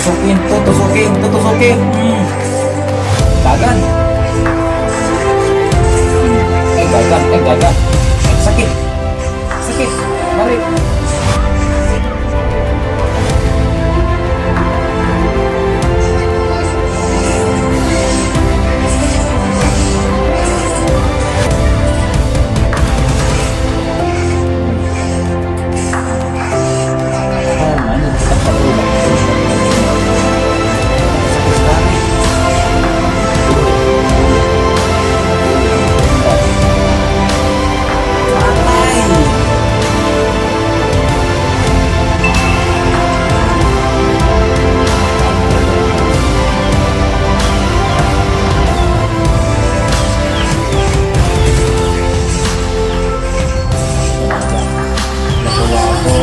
Tutusukin, tutusukin, tutusukin. Dagan. Ay, dagan, ay, dagan. Ay, sakit. Sakit. Balik. Oh, ano, Patay! Nakuha ako.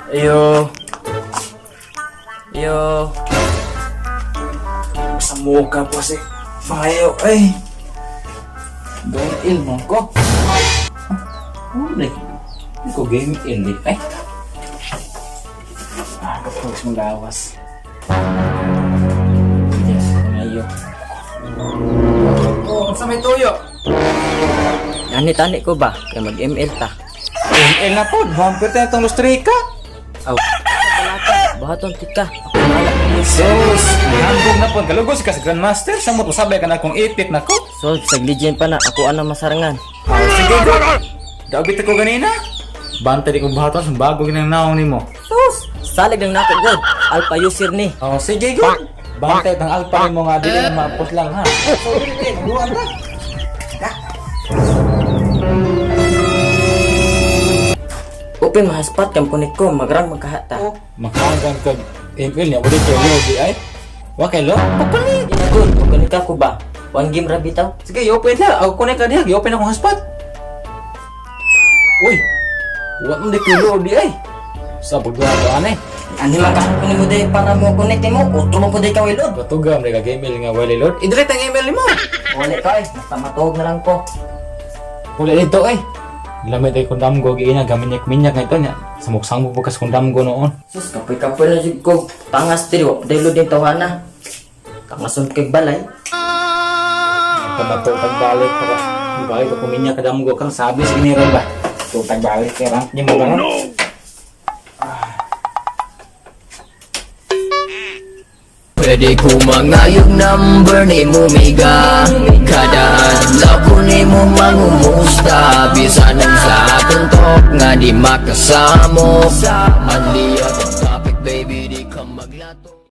Ayo. Ayo. Sa mukha po si Mayo ay. Doon il mo ko. Uli. Hindi ko game il di ay. Ah, kapag mong lawas. Yes, mayo. Oh, unsa may tuyo? Tani-tani ko ba? Kaya mag-ML ta. ML na po, bumper tayo itong lustrika. Aw. Bahaton tika. Ako bahala. Sus, hambog na po. Kalugos ka sa Grandmaster. Samot usabay ka na akong ipit na ko. So, sa legend pa na ako ana masarangan. Ah, sige, go. Daubit ako ganina. Bantay di ko buhaton sa bago ginang naong nimo. Sus, salig lang nako god. Alpha user ni. Oh, sige, go. Bantay tang alpa nimo nga dili na maapos lang ha. So, dili magduan ta. Open mahaspat kam connect ko magrang magkahata. Oh, makaanggan kag ML niya wala kay lo di ay. Wa kay lo. Papalit. Ina god, mo connect ako ba? One game ra bitaw. Sige, i-open la. Ako connect ka diha, i-open akong hotspot. Uy. Wa man di kay lo di ay. Sa pagduha ko ane. Ani man ka nimo day para mo connect nimo. Utro man ko day ka load. Katugam di ka email nga wala load. I-delete ang email nimo. Wala ka eh, basta matuog na lang ko. Wala dito eh. Lamay tayo kung damgo, giina, gaminyak-minyak nga ito niya. Samok-samok bukas kung damgo noon. Sus, kapoy-kapoy na jud ko. Tangas diri, wa day load din tawhana. Tangason kay balay. Ito na to, tagbalik para. Balik ako minyak ka damgo kang sabi sa iniran ba? Ito tagbalik kay rank niya mo ba? Oh, no! Pwede ko mangayog number ni mo miga. Kada adlaw ko ni mo mangumusta. Bisan ang sa atong talk nga di makasamo. Manli atong topic baby di ka maglato.